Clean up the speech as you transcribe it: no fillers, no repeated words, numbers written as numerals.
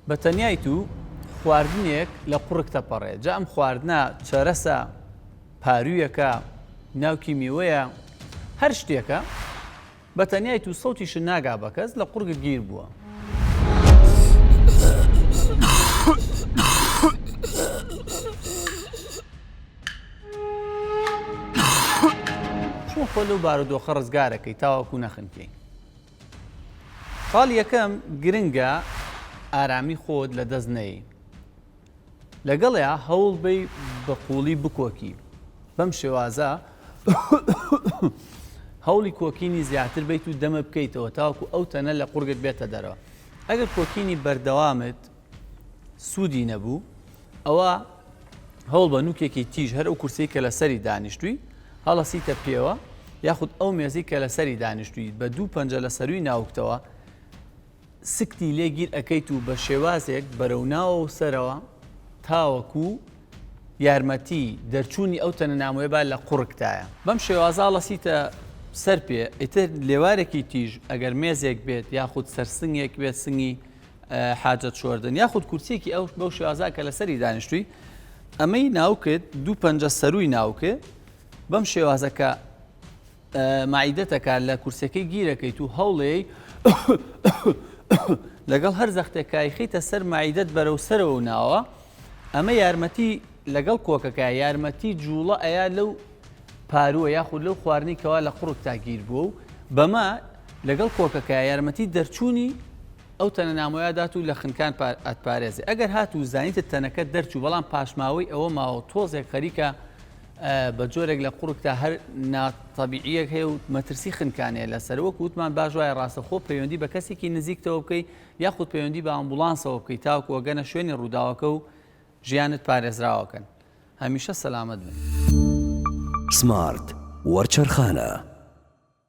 بە تەنیایت و خواردنێک لە قوڕگ تەپەڕێ جا ئەم خواردنە چەرەسە، پاروویەکە، ناوکی میوەیە، هەر شتێکە، بە تەنیایت و سەوتیشت ناگا بە کەس لە قوڕگت گیر بووە. چۆن خۆ لەو بارودۆخە ڕزگارەکەی تاوەکو نەخنکێی؟ خاڵی یەکەم گرنگە ئارامی خۆت لە دەست نەیەی لەگەڵیا هەوڵ بەی بە قوڵی بکۆکی بەم شێوازە هەوڵی کۆکینی زیاتر بیت و دەمە بکەیتەوە تاوەکو ئەو تەنە لە قورگت بێتە دەرەوە ئەگەر کۆکینی بەردەوامت سوودی نەبوو ئەوە هەوڵ بە نوکێکی تیژ هەر ئەو کورسی کە لەسەری دانیشتووی هەڵەسیتە پێوە یاخود ئەو مێزی کە لەسەری دانیشتووی بە دوو پەنجە لە سەروی ناوکتەوە سکتی لێ گیر ئەکەیت و بە شێوازێک بەرەو ناوە و سەرەوە تاوەکو یارمەتی دەرچوونی ئەو تەنە نامۆیە با لە قوڕگتایە. بەم شێوازە هەڵەسیتە سەر پێ، ئیتر لێوارێکی تیژ ئەگەر مێزێک بێت یاخود سەرسنگێک بێت سنگی حاجەت شۆردن یاخود کورسیەکی ئەو بەو شێوازە کە لەسەری دانیشتووی ئەمەی ناوکت دوو پەنجە سەروی ناوکێ بەم شێوازە کە مەعیدەتەکە لە کورسیەکەی گیرەکەیت و هەوڵێی لەگەڵ هەر زەختێک کایخیتە سەر مەعیدەت بەرەو سەرەوە و ناوە ئەمە یارمەتی لەگەڵ کۆکەکە یارمەتی جوڵە ئەیا لەو پارووە یاخود لەو خواردنی کەوا لە قوڕگتا گیر بووە و بەمە لەگەڵ کۆکەکە یارمەتی دەرچوونی ئەو تەنە نامۆیە دات و لە خنکان ئەتپارێزێ ئەگەر هاتوو زانیتت تەنەکە دەرچوو بەڵام پاشماوەی ئەوە ماوە تۆزێک خەریکە بە جۆرێک لە قوڕگتا هەر ناتەبیعیەک هەیە و مەترسی خنکانەیە لەسەر وەک وتمان باش وایە ڕاستەخۆ پەیوەندی بە کەسێکی نزیکتەوە بکەی یاخود پەیوەندی بە ئامبوڵانسەوە بکەی تاوەکو ئەگەنە شوێنی ڕووداوەکە و ژیانت پارێزراوەکەن هەمیشە سەلامەت بن. سمارت وەرچەرخانە.